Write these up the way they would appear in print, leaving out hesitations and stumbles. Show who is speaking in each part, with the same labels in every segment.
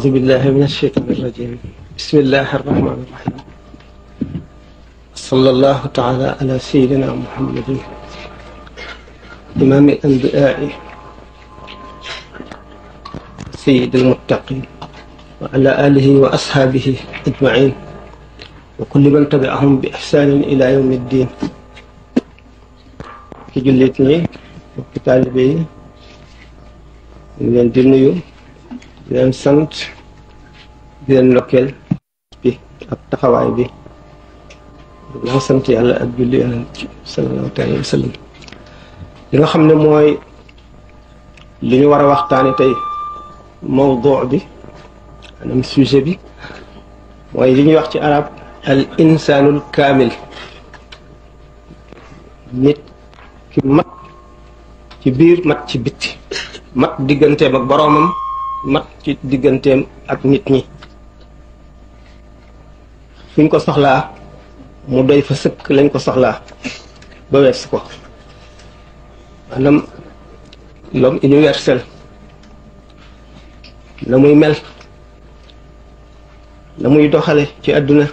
Speaker 1: أعوذ بالله من الشيطان الرجيم. بسم الله الرحمن الرحيم. صلى الله تعالى على سيدنا محمد إمام الأنبياء سيد المتقين وعلى آله وأصحابه أجمعين وكل من تبعهم بإحسان إلى يوم الدين. ki jullit ñi ci taalibe yi ñu leen di nuyu di leen sant di leen ndokkeel bi ak taxawaay bi dinaa sant yàlla ak julli yonent ci sallallahu alayhi wa sallam li nga xam ne mooy li ñu war a waxtaane tey mawdu bi maanaam sujet bi mooy li ñuy wax ci arab al insaanul kaamil, nit ki mat ci biir mat ci bitti, mat digganteem ak boroomam, mat ci digganteem ak nit ñi. fuñ ko soxlaa mu doy fa sëkk lañ ko soxlaa ba wees ko, maanaam l'homme universel, na muy mel, na muy doxale ci àdduna,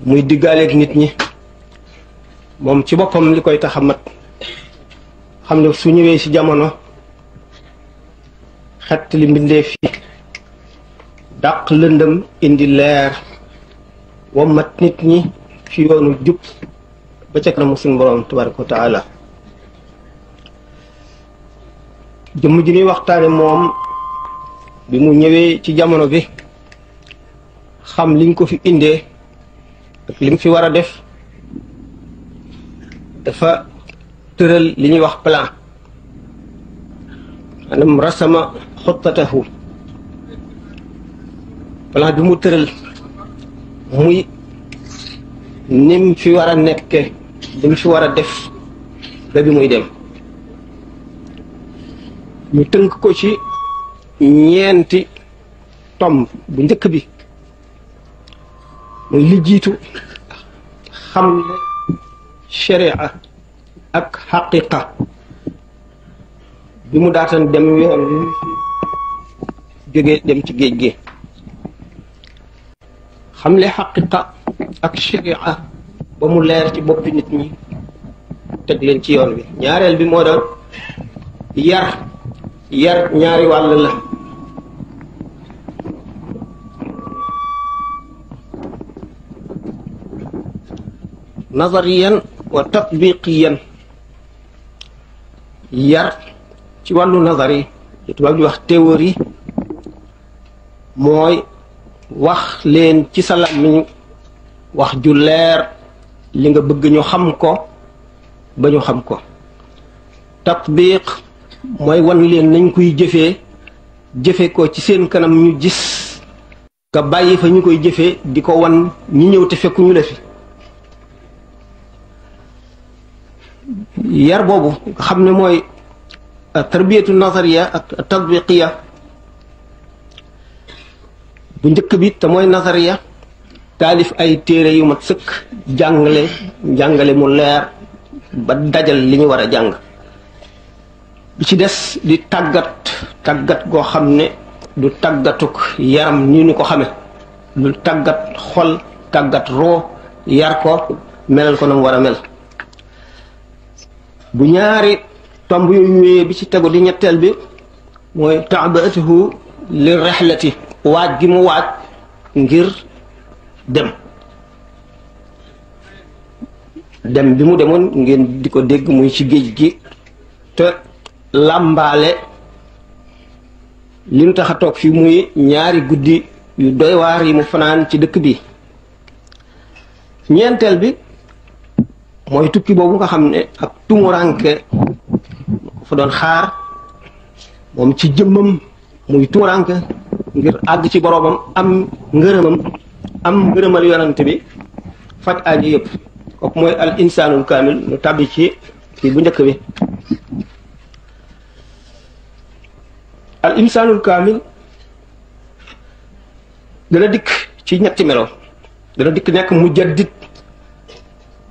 Speaker 1: muy diggaaleeg nit ñi, moom ci boppam li koy tax a mat xam ne su ñëwee ci jamono xett li mbindeef yi, dàq lëndëm indi leer, wommat nit ñi ci yoonu jub ba ca kanamu suñu boroom tabaraka wa taala. jëmm ji ñuy waxtaane moom bi mu ñëwee ci jamono bi xam liñ ko fi indee ak lim fi war a def, dafa tëral li ñuy wax plan, maanaam rasama xuttatahu. plan bi mu tëral muy nim fi war a nekke, lim fi war a def ba bi muy dem. ñu tënk ko ci ñeenti tomb. bu njëkk bi muy li jiitu xam ne sharia ak xaqiqa bi mu daatan dem yoon wi jógee dem ci géej gi. xamle xaqiqa ak sharia ba mu leer ci boppi nit ñi, teg leen ci yoon wi. ñaareel bi moo doon yar ñaari wàll la. nazariyan wa tatbiqiyan. yar ci wàllu nazari li tubaab di wax théorie, mooy wax leen ci sa làmmiñ wax ju leer li nga bëgg ñu xam ko ba ñu xam ko. tatbiq mooy wan leen nañ koy jëfe ko ci seen kanam ñu gis, nga bàyyi fa ñu koy jëfee di ko wan ñi ñëw te fekkuñu la fi. yar boobu nga xam ne mooy tarbiyatu nazariya ak tatbiqiya. bu njëkk bi te mooy nazariya, taalif ay téere yu mat sëkk, jàngale mu leer ba dajal li ñu war a jàng. bi ci des di tàggat goo xam ne du tàggatuk yaram ni ñu ko xame, du tàggat xol, tàggat roo, yar ko, melal ko na mu war a mel. bu ñaari tomb yooyu wéyee bi ci tegu di ñetteel bi mooy taabatuhu li rexlati, waaj gi mu waaj ngir dem bi mu demoon ngeen di ko dégg muy ci géej gi, te làmbaale li mu tax a toog fi muy ñaari guddi yu doy waar yi mu fanaan ci dëkk bi. ñeenteel bi mooy tukki boobu nga xam ne ak tumuranke ko fa doon xaar moom ci jëmmam, muy tumuranke ngir àgg ci boroomam, am ngërëmal yonante bi, faj aaji yëpp. kooku mooy al insaanul kaamil. ñu tàbbi ci bu njëkk bi. al insaanul kaamil dana dikk ci ñetti melo. dana dikk nekk mujaddid,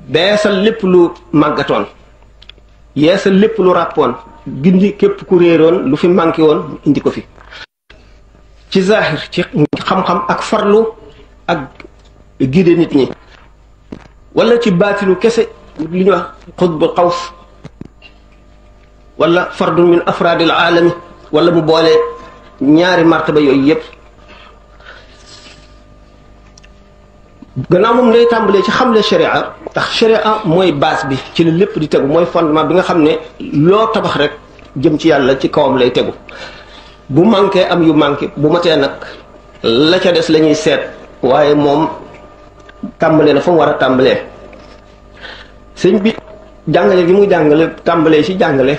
Speaker 1: beesal lépp lu màggatoon, yeesal lépp lu ràppoon, gindi képp ku réeroon, lu fi manqué woon indi ko fi. ci zahir ci xam-xam ak farlu ak guide nit ñi wala ci baatinu kese li ñuy wax xutbul xaws wala fardun min afraadil aalami wala mu boole ñaari martaba yooyu yépp gannaaw moom lay tàmbalee ci xamle sharia ndax sharia mooy base bi ci la lépp di tegu mooy fondement bi nga xam ne loo tabax rek jëm ci yàlla ci kawam lay tegu bu manqué am yu manqué bu matee nag la ca des la ñuy seet waaye moom tàmbalee na fa mu war a tàmbalee sëñ bi jàngale gi muy jàngale tàmbalee ci jàngale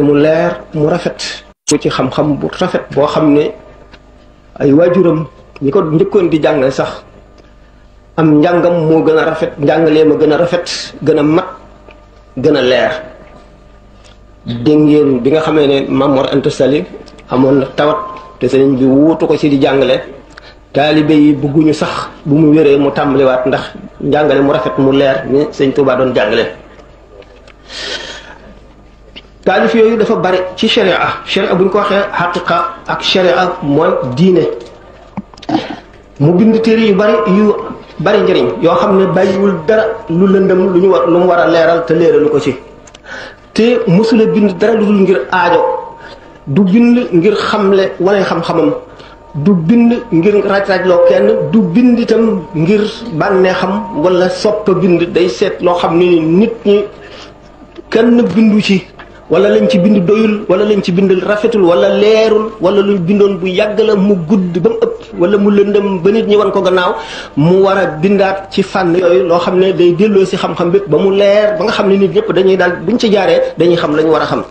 Speaker 1: mu leer mu rafet ku ci xam-xam bu rafet boo xam ne ay waajuram ñi ko njëkkoon di jàngale sax am njàngam moo gën a rafet njàngalee ma gën a rafet gën a mat gën a leer dégg ngeen bi nga xamee ne Maam Mor Anta Sali amoon na tawat te sëriñ bi wuutu ko ci di jàngale taalibe yi bëgguñu sax bu mu wéree mu tàmbaliwaat ndax njàngale mu rafet mu leer ni sëñ Tuubaa doon jàngale taalif yooyu dafa bari ci sharia bu ñu ko waxee xaqiqa ak sharia mooy diine mu bind téere yu bari njëriñ yoo xam ne bàyyiwul dara lu lëndëm lu mu war a leeral te leeralu ko ci te mësula bind dara lu dul ngir aajo du bind ngir xamle wane xam-xamam du bind ngir raj-rajloo kenn du bind itam ngir bànneexam wala soppa bind day seet loo xam ne nit ñi kenn bindu ci wala lañ ci bind doyul wala lañ ci bind rafetul wala leerul wala lu bindoon bu yàgg la mu gudd ba mu ëpp wala mu lëndëm ba nit ñi wan ko gannaaw mu war a bindaat ci fànn yooyu loo xam ne day delloo si xam-xam bépp ba mu leer ba nga xam ne nit ñëpp dañuy daal buñ ci jaaree dañuy xam la ñu war a xam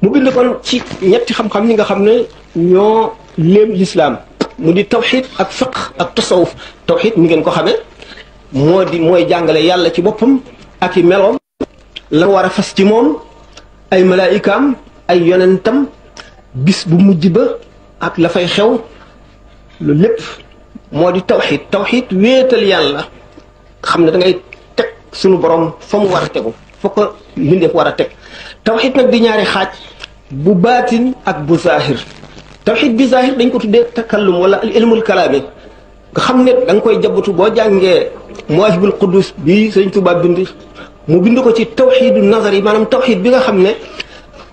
Speaker 1: mu bind kon ci ñetti xam-xam ñi nga xam ne ñoo léem lislaam mu di tawxid ak fiqh ak tasawuf tawxid mi ngeen ko xamee mooy jàngale yàlla ci boppam ak i meloom la war a fas ci moom ay malaayikaam ay yonentam bis bu mujj ba ak la fay xew lu lépp moo di tawxid wéetal yàlla xam ne da ngay teg sunu borom fa mu war a tegu fa ko mbindeef war a teg tawxid nag di ñaari xaaj bu baatin ak bu zahir tawxid bi zahir dañ ko tuddee takallum wala ilmul kalaami nga xam ne da nga koy jabatu boo jàngee Mawaahibul Quddus bi Sëñ Tuubaa bind mu bind ko ci tawxiidu nazari maanaam tawxiid bi nga xam ne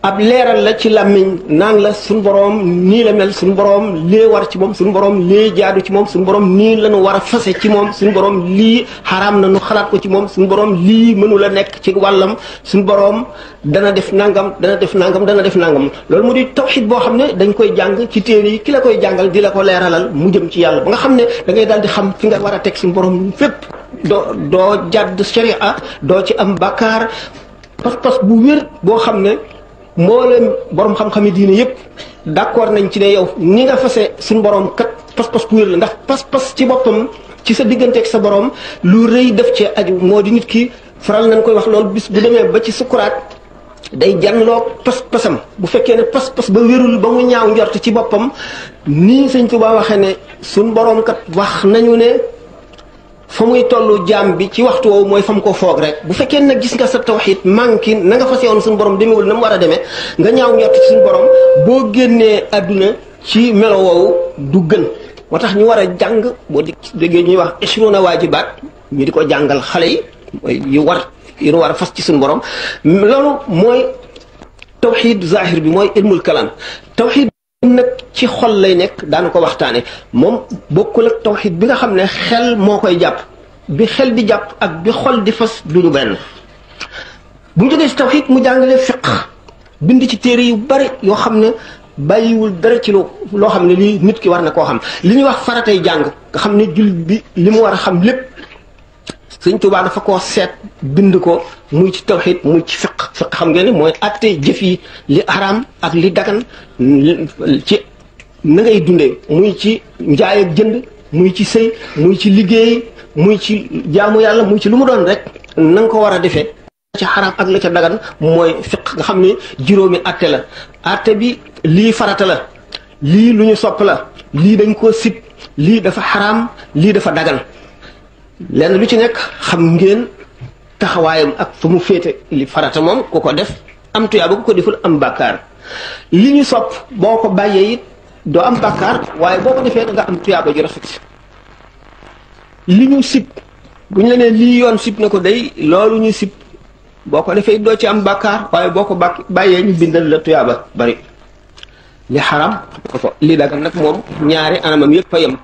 Speaker 1: ab leeral la ci làmmiñ naan la suñu boroom nii la mel suñu boroom lee war ci moom suñu boroom lee jaadu ci moom suñu boroom nii la ñu war a fase ci moom suñu boroom lii xaraam na nu xalaat ko ci moom suñu boroom lii mënu la nekk ci wàllam suñu boroom dana def nangam dana def nangam dana def nangam loolu mu di tawxiid boo xam ne dañ koy jàng ci téere yi ki la koy jàngal di la ko leeralal mu jëm ci yàlla ba nga xam ne da ngay daal di xam fi nga war a teg suñu boroom fépp doo jàdd sharia doo ci am bakkaar pas-pas bu wér boo xam ne mboolem borom xam-xami diine yëpp d'accord nañ ci ne yow ni nga fase suñu borom kat pas-pas bu wér la ndax pas-pas ci boppam ci sa digganteeg sa borom lu rëy def cee aju moo di nit ki faral nañ koy wax loolu bis bu demee ba ci sukuraat day janloo pas-pasam bu fekkee ne pas-pas ba wérul ba mu ñaaw njort ci boppam nii Sëñ Tuubaa waxee ne suñu borom kat wax nañu ne fa muy tollu jaam bi ci waxtu woowu mooy fa mu ko foog rek bu fekkee nag gis nga sa tawxiid manqué na nga fas yoon suñu borom demewul na mu war a demee nga ñaaw njort ci suñu borom boo génnee àdduna ci melo woowu du gën moo tax ñu war a jàng boo déggee ñuy wax ishruna waajibaat ñu di ko jàngal xale yi mooy yu war a fas ci suñu borom loolu mooy tawxiid zahir bi mooy ilmul kalam tawxiid nag ci xol lay nekk daana ko waxtaane moom bokkul ak tawxiid bi nga xam ne xel moo koy jàpp bi xel di jàpp ak bi xol di fas duñu benn bu ñu jógee ci tawxiid mu jàngale fiq bind ci téere yu bari yoo xam ne bàyyiwul dara ci loo xam ne lii nit ki war na koo xam li ñuy wax faratay jàng nga xam ne jullit bi li mu war a xam lépp Sëñ Tuubaa dafa koo seet bind ko muy ci tawxiid muy ci fiq xam ngeen ne mooy atte jëf yi li araam ak li dagan ci na ngay dundee muy ci njaay ak jënd muy ci sëy muy ci liggéey muy ci jaamu yàlla muy ci lu mu doon rek na nga ko war a defee ci xaraam ak la ca dagan mooy fiq nga xam ne juróomi atte la atte bi lii farata la lii lu ñu sopp la lii dañ koo sib lii dafa xaraam lii dafa dagan lenn lu ci nekk xam ngeen taxawaayam ak fa mu féete li farata moom ku ko def am tuyaaba ku ko deful am bàkkaar li ñu sopp boo ko bàyyee it doo am bàkkaar waaye boo ko defee da nga am tuyaaba ju rafet li ñu sib bu ñu la nee lii yoon sib na ko day loolu ñu sib boo ko defee doo ci am bàkkaar waaye boo ko bàyyee ñu bindal la tuyaaba bari li xaram ko fa li dagan nag moom ñaari anamam yëpp fa yem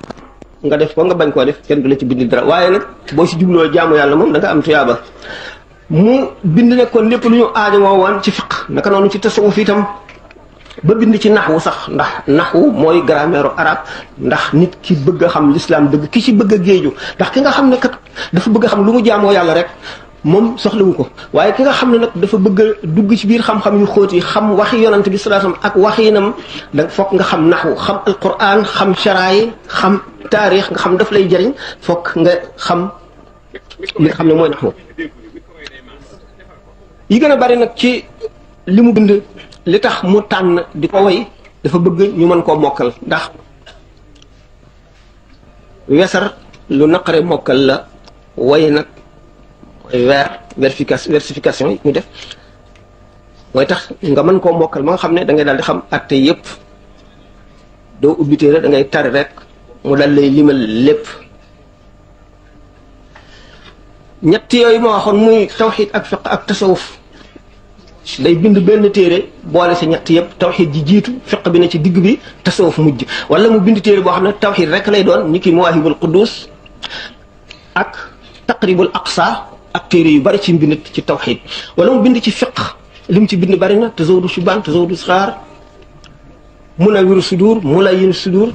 Speaker 1: nga def ko nga bañ koo def kenn du la ci bind dara waaye nag boo si jubloo jaamu yàlla moom da nga am tuyaaba mu bind ne kon lépp lu ñu aajowoo woon ci fiq naka noonu ci tasawuf itam ba bind ci naxwu sax ndax naxwu mooy grammaire arabe ndax nit ki bëgg a xam l'islam dëgg ki ci bëgg a géeju ndax ki nga xam ne kat dafa bëgg a xam lu mu jaamoo yàlla rek moom soxlawu ko waaye ki nga xam ne nag dafa bëgg a dugg ci biir xam-xam yu xóot yi xam waxi yonante bi sallallahu alayhi wasallam ak waxinam da fokk nga xam naxwu xam alquran xam sharaay xam taarix nga xam daf lay jëriñ fokk nga xam li nga xam ne mooy naxwu yi gën a bari nag ci li mu bind li tax mu tànn di ko way dafa bëgg ñu mën koo mokkal ndax wesar lu naqare mokkal la way nag versification yi ñu def mooy tax nga mën koo mokkal ba nga xam ne da ngay daal di xam atte yépp doo ubbi téere da ngay tari rek mu dal lay limal lépp ñett yooyu ma waxoon muy tawxiid ak fiq ak tasawuf day bind benn téere boole sa ñett yëpp tawxiid ji jiitu fiq bi ne ci digg bi tasawuf mujj wala mu bind téere boo xam ne tawxiid rek lay doon ni ki mawaahibul quddus ak taqribul aqsa ak téere yu bari ci mbind ci tawxiid wala mu bind ci fiq li mu ci bind bari na tazawudu shubaan tazawudu sixaar munawiru sudur mulayyin sudur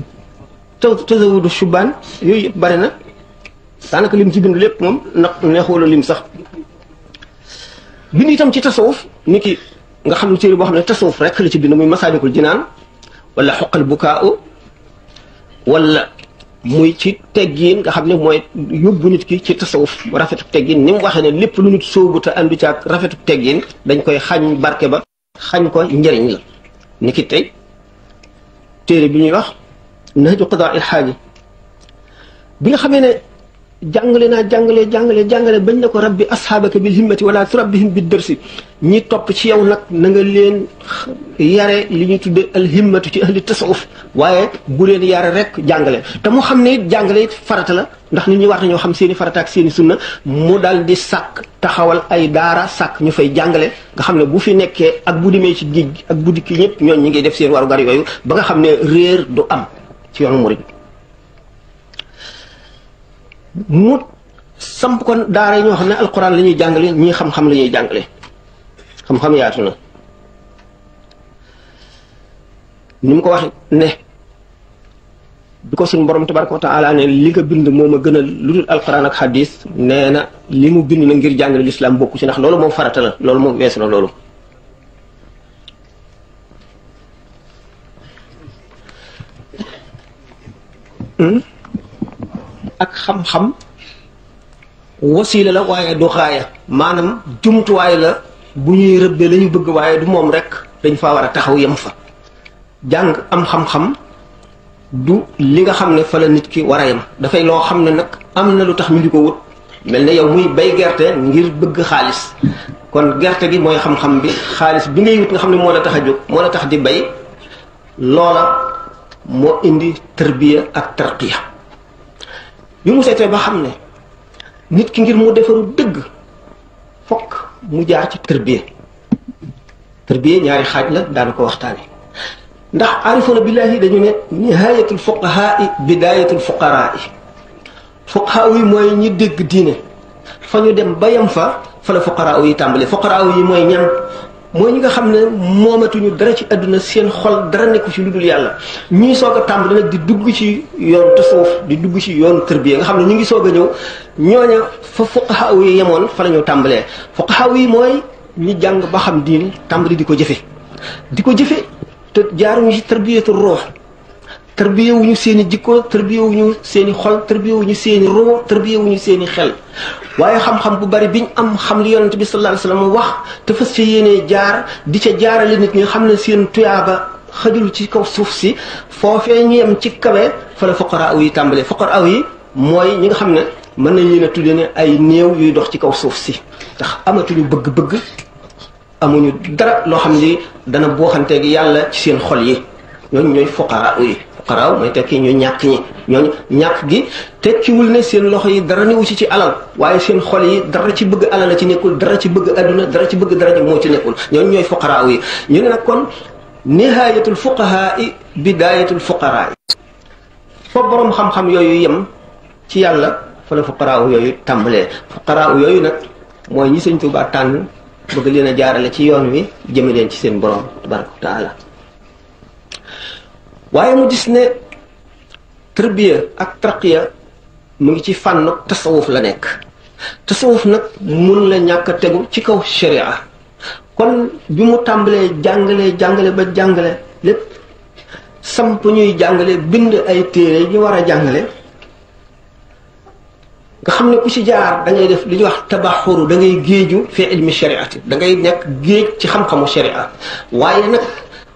Speaker 1: tazawudu shubaan yooyu yëpp bari na daanaka lim ci bind lépp moom ndax neexula lim sax bind itam ci tasawuf ni ki nga xam ne téere boo xam ne tasawuf rek la ci bind muy masaalikul jinaan wala xoqal bukaau wala muy ci teggiin nga xam ne mooy yóbbu nit ki ci tasawuf rafetu teggiin ni mu waxee ne lépp lu nit sóobu te andu ci ak rafetu teggiin dañ koy xañ barke ba xañ ko njëriñ la ni ki tey téere bi ñuy wax nahju qadaa il xaaji bi nga xamee ne jàngale bañ na ko rabbi asxaabaka bil himmati wala turabbihim bid dërsi ñi topp ci yow nag na nga leen yare li ñuy tudde al himmatu ci ahli tasawuf waaye bu leen yare rek jàngale te mu xam ne it jàngale it farata la ndax nit ñi war nañoo xam seeni farata ak seeni sunna mu dal di sàkk taxawal ay daara sàkk ñu fay jàngale nga xam ne bu fi nekkee ak bu demee ci géej gi ak bu dikki ñëpp ñooñ ñi ngi def seen waru gar yooyu ba nga xam ne réer du am ci yoonu murid mu samp kon daara yi ñoo xam ne alquran la ñuy jàngale ñii xam-xam la ñuy jàngale xam-xam yaatu na ni mu ko waxe ne bi ko suñu borom tabaraka wa taala ne li nga bind moom a gën a lu dul alquran ak hadis nee na li mu bind na ngir jàngale lislaam bokku ci ndax loolu moom farata la loolu moom weesu na loolu ak xam-xam wasiila la waaye du xaaya maanaam jumtuwaay la bu ñuy rëbbee la ñu bëgg waaye du moom rek dañ faa war a taxaw yem fa jàng am xam-xam du li nga xam ne fa la nit ki war a yem dafay loo xam ne nag am na lu tax ñu di ko wut mel ne yow muy bay gerte ngir bëgg xaalis kon gerte gi mooy xam-xam bi xaalis bi ngay wut nga xam ne moo la tax a jóg moo la tax di bay loola moo indi tarbiya ak tarqiya bi mu seetee ba xam ne nit ki ngir mu defaru dëgg fokk mu jaar ci tarbiya ñaari xaaj la daana ko waxtaane ndax aarifoona billaahi dañu ne nihayatul fuqahaai bidayatul fuqaraai fuqahaa yi mooy ñi dégg diine fa ñu dem ba yem fa la fuqaraa yi tàmbale fuqaraa yi mooy ñan mooy ñi nga xam ne moomatuñu dara ci àdduna seen xol dara nekku ci lu dul yàlla ñuy soog a tàmbali nag di dugg ci yoon tasawuf di dugg ci yoon tërbiya nga xam ne ñu ngi soog a ñëw ñooña fa fuqahaa yi yemoon fa la ñu tàmbalee fuqahaa yi mooy ñi jàng ba xam diine tàmbali di ko jëfe te jaaruñu ci tarbiyatu ruux tarbiyewuñu seen i jikko tarbiyewuñu seen i xol tarbiyewuñu seen i ruux tarbiyewuñu seen i xel waaye xam-xam bu bari biñ am xam li yonent bi sallallahu alayhi wasallam wax te fas ca yéenee jaar di ca jaarale nit ñi xam ne seen tuyaaba xajul ci kaw suuf si foofee ñu yem ci kawe fa la fuqaraa yi tàmbalee fuqaraa yi mooy ñi nga xam ne mën nañ leen a tuddee ne ay néew yuy dox ci kaw suuf si ndax amatuñu bëgg-bëgg amuñu dara loo xam ni dana booxanteeg yàlla ci seen xol yi ñooñu ñooy fuqaraa yi fuqaraa mooy tekki ñu ñàkk ñi ñooñu ñàkk gi tekkiwul ne seen loxo yi dara newu ci alal waaye seen xol yi dara ci bëgg alal la ci nekkul dara ci bëgg adduna dara ci bëgg daraja moo ci nekkul ñooñu ñooy fuqaraa yi ñu ne nag kon nihayatul fuqahaa yi bidayatul fuqaraa yi fa borom xam-xam yooyu yem ci yàlla fa la fuqaraa yooyu tàmbalee fuqaraa yooyu nag mooy ñi Sëñ Tuubaa tànn bëgg leen a jaarale ci yoon wi jëme leen ci seen borom tabaraka wa taala waaye mu gis ne tarbiya ak tarqiya mu ngi ci fànn tasawuf la nekk tasawuf nag mun la ñàkk a tegu ci kaw sharia kon bi mu tàmbalee jàngale ba jàngale lépp samp ñuy jàngale bind ay téere ñu war a jàngale nga xam ne ku ci jaar da ngay def li ñuy wax tabaxuru da ngay géeju fi ilmi shariati da ngay nekk géej ci xam-xamu sharia waaye nag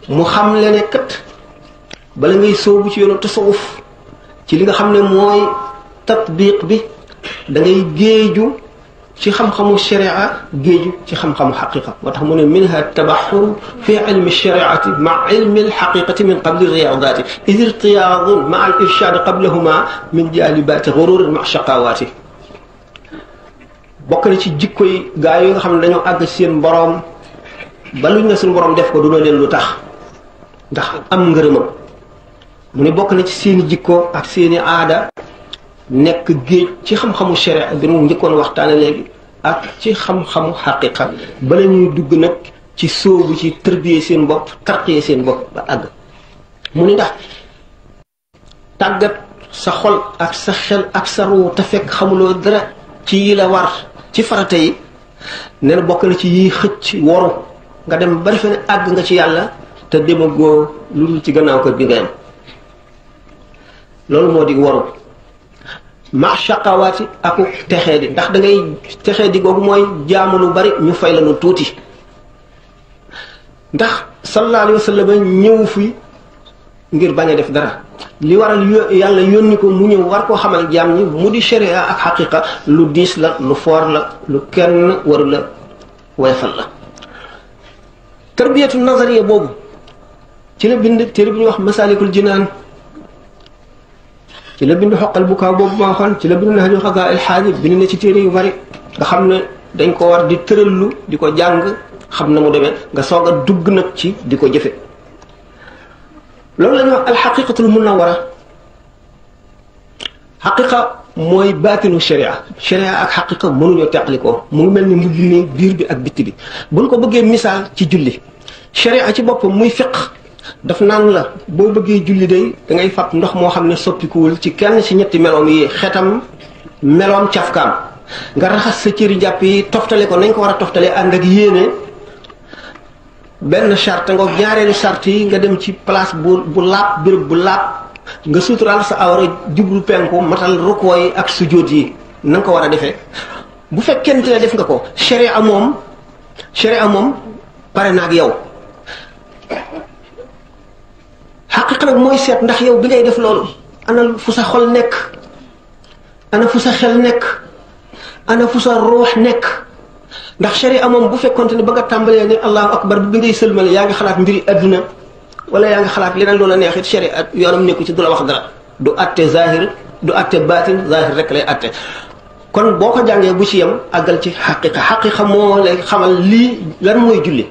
Speaker 1: mu xam le ne kat bala ngay sóobu ci yoonu tasawuf ci li nga xam ne mooy tatbiq bi da ngay géeju ci xam-xamu sharia géeju ci xam-xamu xaqiqa moo tax mu ne minha tabaxuru fi ilmi shariati ma ilmi alxaqiqati min qabli riyadati id irtiyadun ma al irshad qablahuma min jalibati gururin ma shaqawaati bokk na ci jikko yi gaa yi nga xam ne dañoo àgg ci seen boroom ba luñ ne suñu boroom def ko duna leen lu tax ndax am ngërëmam mu ne bokk na ci seeni jikko ak seeni aada nekk géej ci xam-xamu sharia bi nu njëkkoon waxtaane léegi ak ci xam-xamu xaqiqa bala ñuy dugg nag ci sóobu ci tërbiyee seen bopp tarqiyee seen bopp ba àgg mu ni ndax tàggat sa xol ak sa xel ak sa ruu te fekk xamuloo dara ci yi la war ci farata yi nee na bokk na ci yiy xëcc waru nga dem ba defe ne àgg nga ci yàlla te demagoo lu dul ci gannaaw kër gi nga yem loolu moo di waru ma shaqawaati aku texee di ndax da ngay texee di googu mooy jaamu lu bari ñu fay la lu tuuti ndax sallallahu alayhi wa sallam ñëw fi ngir bañ a def dara li waral yàlla yónni ko mu ñëw war koo xamal jaam ñi mu di sharia ak xaqiqa lu diis la lu foor la lu kenn waru la woyfal la tarbiyatu nazariya boobu ci la bind téere bi ñuy wax masalikul jinaan ci la bind xoqal bu kaaw boobu ma waxoon ci la bind naxaju xagaa il xaaji bind na ci téere yu bari nga xam ne dañ ko war di tërallu di ko jàng xam na mu demee nga soog a dugg nag ci di ko jëfe loolu la ñuy wax alxaqiqatul munawara xaqiqa mooy baatinu sharia sharia ak xaqiqa mënuñoo teqlikoo mu ngi mel ni mbubb mi biir bi ak bitti bi buñ ko bëggee misaal ci julli sharia ci boppam muy fiq daf naan la boo bëggee julli day da ngay fab ndox moo xam ne soppikuwul ci kenn ci ñetti meloom yi xetam meloom cafkaam nga raxas sa cëri jàpp yi toftale ko nañ ko war a toftalee ànd ak yéene benn charte nga ñaareelu charte yi nga dem ci place bu laab béréb bu laab nga suturaal sa awra jublu penku matal rukkoo yi ak sujjóot yi na nga ko war a defee bu fekkente ne def nga ko sharia moom pare na ak yow xaqiqa nag mooy seet ndax yow bi ngay def loolu ana fu sa xol nekk ana fu sa xel nekk ana fu sa ruux nekk ndax sharia moom bu fekkonte ne ba nga tàmbalee ne allahu akbar bi ngay sëlmale yaa ngi xalaat mbiri adduna wala yaa ngi xalaat leneen loola neexit sharia yoonam nekku ci du la wax dara du atte zahir du atte baatin zahir rek lay atte kon boo ko jàngee bu ci yem àggal ci xaqiqa moo lay xamal lii lan mooy julli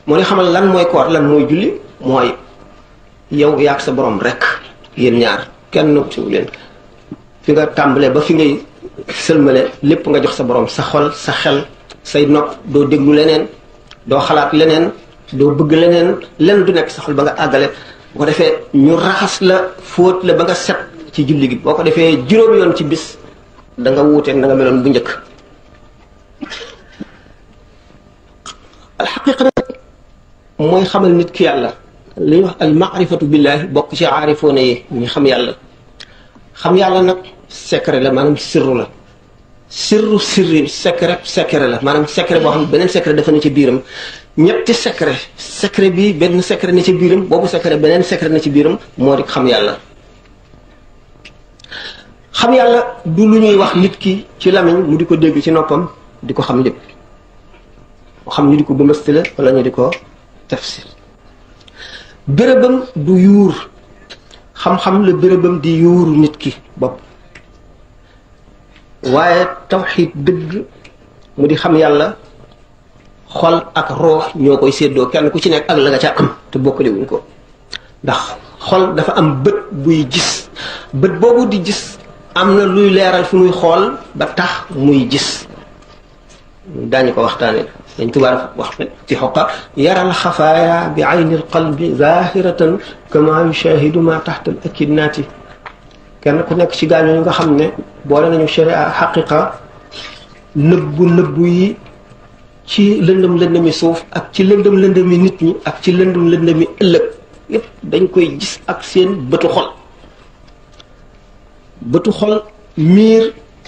Speaker 1: moo lay xamal lan mooy koor lan mooy julli mooy yow yaag sa borom rek yéen ñaar kenn ci leen fi nga tàmbalee ba fi ngay sëlmale lépp nga jox sa borom sa xol sa xel say nopp doo déglu leneen doo xalaat leneen doo bëgg leneen du nekk sa xol ba nga àggale bu ko defee ñu raxas la fóot la ba nga set ci julli gi boo ko defee juróomi yoon ci bis da nga wuuteeg na nga meloon bu njëkk alxaqiqa nag mooy xamal nit ki yàlla li ñuy wax al maarifatu billahi bokk ci aarifoone yi ñu xam yàlla nag secret la maanaam sirru la sirri secret la maanaam secret boo xam ne beneen secret dafa ne ci biiram ñetti secret bi benn secret ne ci biiram boobu secret beneen secret ne ci biiram moo di xam yàlla du lu ñuy wax nit ki ci lamiñ mu di ko dégg ci noppam di ko xam lépp xam ñu di ko bëmbastale wala ñu di ko tafsir. bérébam du yuur xam-xam la bérébam di yuur nit ki bopp waaye tawxiid dëgg mu di xam yàlla xol ak roox ñoo koy séddoo kenn ku ci nekk ak la nga ca am te bokkale wuñ ko ndax xol dafa am bët buy gis bët boobu di gis am na luy leeral fi muy xool ba tax muy gis daañu ko waxtaane dañ tubaab wax ci xoqa yaral xafaaya bi ayni alqalbi zahiratan kama yushahidu ma taxta al akidnaati kenn ku nekk ci gaañoo nga xam ne boole nañu sharia xaqiqa nëbbu yi ci lëndëm suuf ak ci lëndëmi nit ñi ak ci lëndëmi ëllëg yépp dañ koy gis ak seen bëtu xol miir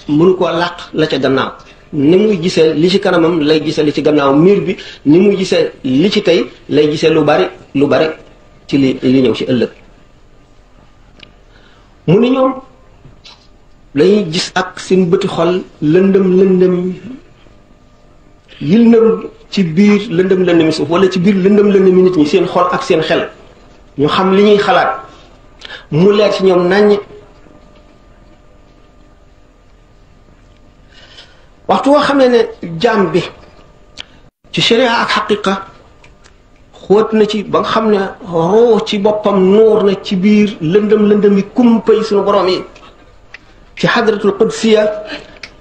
Speaker 1: mënu koo làq la ca gannaaw ni muy gisee li ci kanamam lay gisee li ci gannaaw miir bi ni muy gisee li ci tey lay gisee lu bari ci li ñëw ci ëllëg mu ni ñoom lañuy gis ak seen bëti xol lëndëm yil ci biir lëndëmi suuf wala ci biir lëndëmi nit ñi seen xol ak seen xel ñu xam li ñuy xalaat mu leer ci ñoom naññ waxtu woo xam ne jaam bi ci sharia ak xaqiqa xóot na ci ba nga xam ne roo ci boppam nuur na ci biir lëndëmi kumpay suñu borom yi ci xadratul qudsiya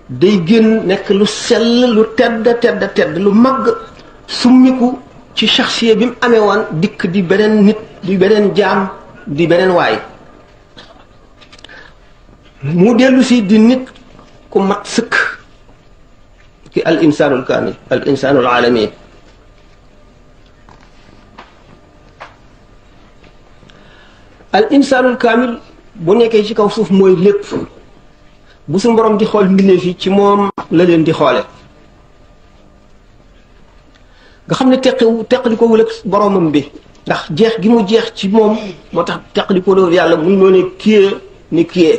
Speaker 1: day génn nekk lu sell lu tedd lu màgg summiku ci shaxsiya bi mu amee woon dikk di beneen nit di beneen jaam di beneen waay mu dellu si di nit ku mat sëkk ki al insaanul kaamil al insaanul aalami al insaanul kaamil bu nekkee ci kaw suuf mooy lépp bu suñu borom di xool mbindeef yi ci moom la leen di xoole nga xam ne teqali ko wul ak boromam bi ndax jeex gi mu jeex ci moom moo tax teqali ko loolu yàlla mu ñoo ne kiyee ni kiyee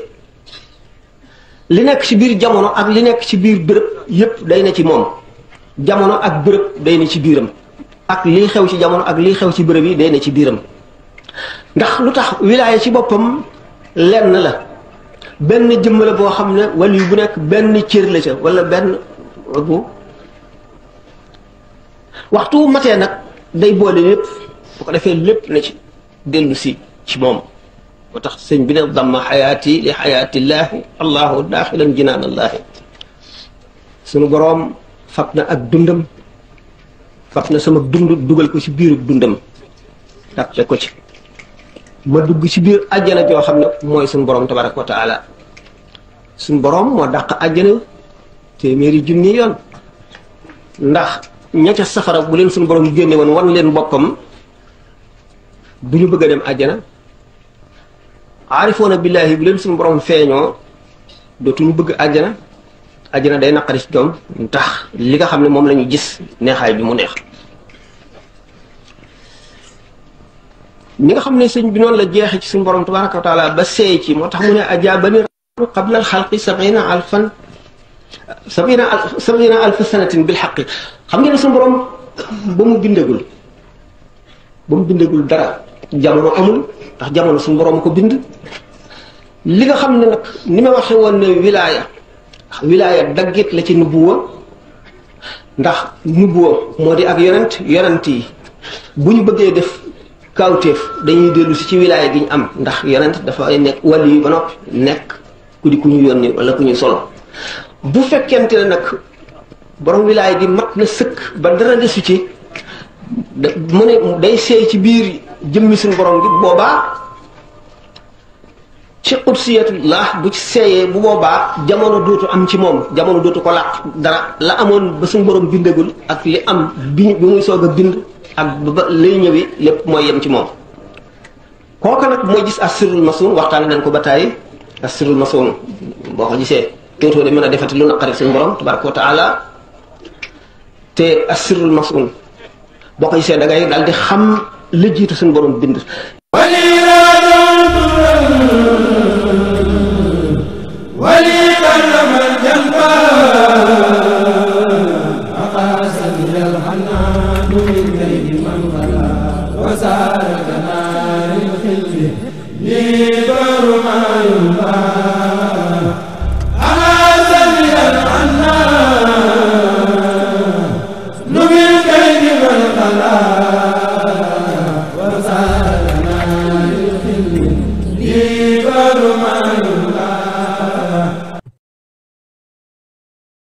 Speaker 1: li nekk ci biir jamono ak li nekk ci biir bërëb yépp day ne ci moom jamono ak bërëb day ne ci biiram ak lii xew ci jamono ak lii xew ci bërëb yi day ne ci biiram ndax lu tax wilaaya ci boppam lenn la benn jëmm la boo xam ne wali bu nekk benn cër la ca wala benn bu waxtu matee nag day boole lépp bu ko defee lépp na ci dellu si ci moom moo tax sëñ bi ne damma xayaati li xayaatillaahi allahu daaxilan jinaanallaahi sunu boroom fab na ak dundam fab na sama dund dugal ko ci biiru dundam tàppe ko ci ma dugg ci biir àjjana joo xam ne mooy suñu borom tabaraka wa taala suñu borom moo dàq àjjana téeméeri junni yoon ndax ña ca safara bu leen suñu borom génne woon wan leen boppam du ñu bëgg a dem àjjana aarifoona billaahi bu leen suñu borom feeñoo dootuñu bëgg àjjana àjjana day naqari ci doom tax li nga xam ne moom la ñu gis neexaay bi mu neex ñi nga xam ne sëñ bi noonu la jeexe ci suñu borom tabaraka wa taala ba seey ci moo tax mu ne ajaabani qabla alxalqi sabina alfa sanatin bil xaqi xam ngeen ne suñu borom ba mu bindagul dara jamono amul ndax jamono suñu borom ko bind li nga xam ne nag ni ma waxe woon ne wilaaya daggit la ci nubuwa ndax nubuwa moo di ak yonent yi bu ñu bëggee def kawteef dañuy dellu si ci wilaaya gi ñu am ndax yonent dafa nekk wàllu yi ba noppi nekk ku di ku ñu yónni wala ku ñuy solo bu fekkente ne nag borom wilaaya gi mat na sëkk ba dara desu ci mu ne day seey ci biir jëmmi suñu borom gi boobaa ci qudsiyatullah bu ci seeyee bu boobaa jamono dootu am ci moom jamono dootu ko làq dara la amoon ba suñu borom bindagul ak li am bi muy soog a bind ak ba lay ñëwi lépp mooy yem ci moom kooka nag mooy gis assirul masun waxtaane nañ ko ba tàyyi assirul masun boo ko gisee dootoo de mën a defati lu naqari suñu borom tabaraka wa taala te assirul masun boo ko gisee da ngay daal di xam la jiitu suñu borom bind